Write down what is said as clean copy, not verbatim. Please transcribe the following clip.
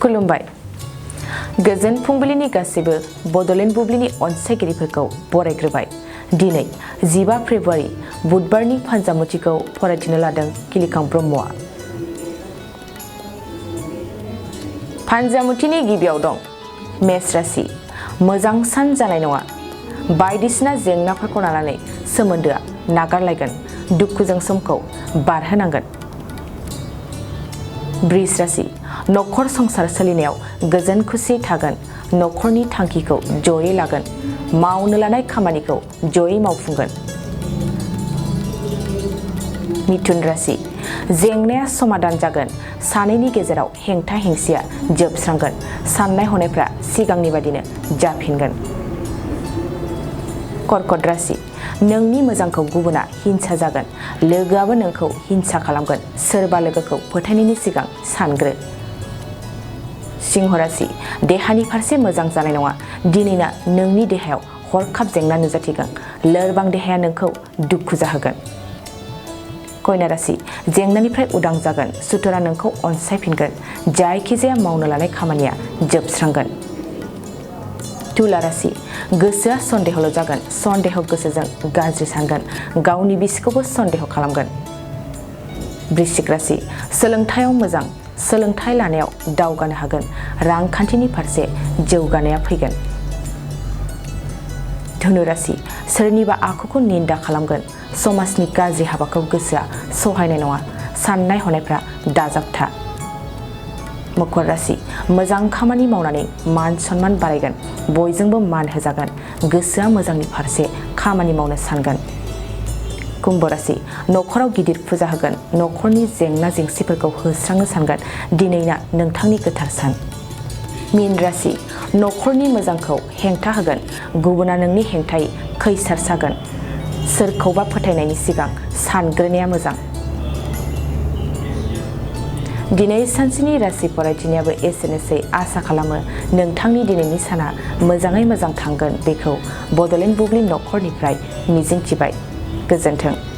खुलुमबाय गोजोन फुंबिलिनि गासैबो बड'लेण्ड बुब्लिनि अनसायगिरिफोरखौ बरायग्रोबाय। दिनै 15 फेब्रुवारि बुधबारनि फानजामुथिखौ फरायथिनो लादों किलिखां ब्रह्मआ। फानजामुथिनि गिबियाव दं मेष राशि। मोजां सान जानाय नङा। बायदिसिना जेंनाफोरखौ लानानै सोमोन्दोआ नागारलायगोन। दुखुजों समखौ बारहोनांगोन। बृष राशि। नखर संसार सोलिनायाव गोजोन खुसि थागोन। नखरनि थांखिखौ जयै लागोन। मावनो लानाय खामानिखौ जयै मावफुंगोन। मिथुन राशि। जेंनाया समाधान जागोन। सानैनि गेजेराव हेंथा हेंसिया जोबस्रांगोन। साननाय हनायफ्रा सिगांनि बादिनो जाफिनगोन। कर्कट राशि। नोंनि मोजांखौ गुबुना हिंसा जागोन। लोगोआबो नोंखौ हिंसा खालामगोन। सोरबा लोगोखौ फोथायनायनि सिगां सानग्रो। सिंह राशि। देहानि फारसे मोजां जानाय नङा। दिनैना नोंनि देहायाव हरखाब जेंना नुजाथिगोन। लोरबां देहाया नोंखौ दुखु जाहोगोन। कन्या राशि। जेंनानिफ्राय उदां जागोन। सुथुरा नोंखौ अनसायफिनगोन। जायखिजाया मावनो लानाय खामानिया जोबस्रांगोन। तुला राशि। गोसोआ सन्देहल' जागोन। सन्देह गोसोजों गाज्रि सानगोन। गावनि बिसिखौबो सन्देह खालामगोन। वृश्चिक राशि। सोलोंथायाव मोजां। सोलोंथाइ लानायाव दावगानो हागोन। रांखान्थिनि फारसे जौगानाया फैगोन। धनु राशि। सोरनिबा आखुखौ निन्दा खालामगोन। समाजनि गाज्रि हाबाखौ गोसोआ सहायनाय नङा। साननाय हनायफ्रा दाजाबथा। मकर राशि। मोजां खामानि मावनानै मान सन्मान बारायगोन। बयजोंबो मान होजागोन। गोसोआ मोजांनि फारसे खामानि मावनो सानगोन। कुम्भ राशि। नखराव गिदिर फुजा होगोन। नखरनि जेंना जेंसिफोरखौ होस्रांनो सानगोन। दिनैना नोंथांनि गोथार सान। मीन राशि। नखरनि मोजांखौ हेंथा होगोन। गुबुना नोंनि हेंथायै खैसार सागोन। सोरखौबा फोथायनायनि सिगां सानग्रोनाया मोजां। दिनै सानसेनि राशि फरायथिनायाबो एसेनोसै। आसा खालामो नोंथांनि दिनैनि साना मोजाङै मोजां थांगोन। बेखौ बड'लेण्ड बुब्लि नखरनिफ्राय मिजिंथिबाय। गोजोन्थों।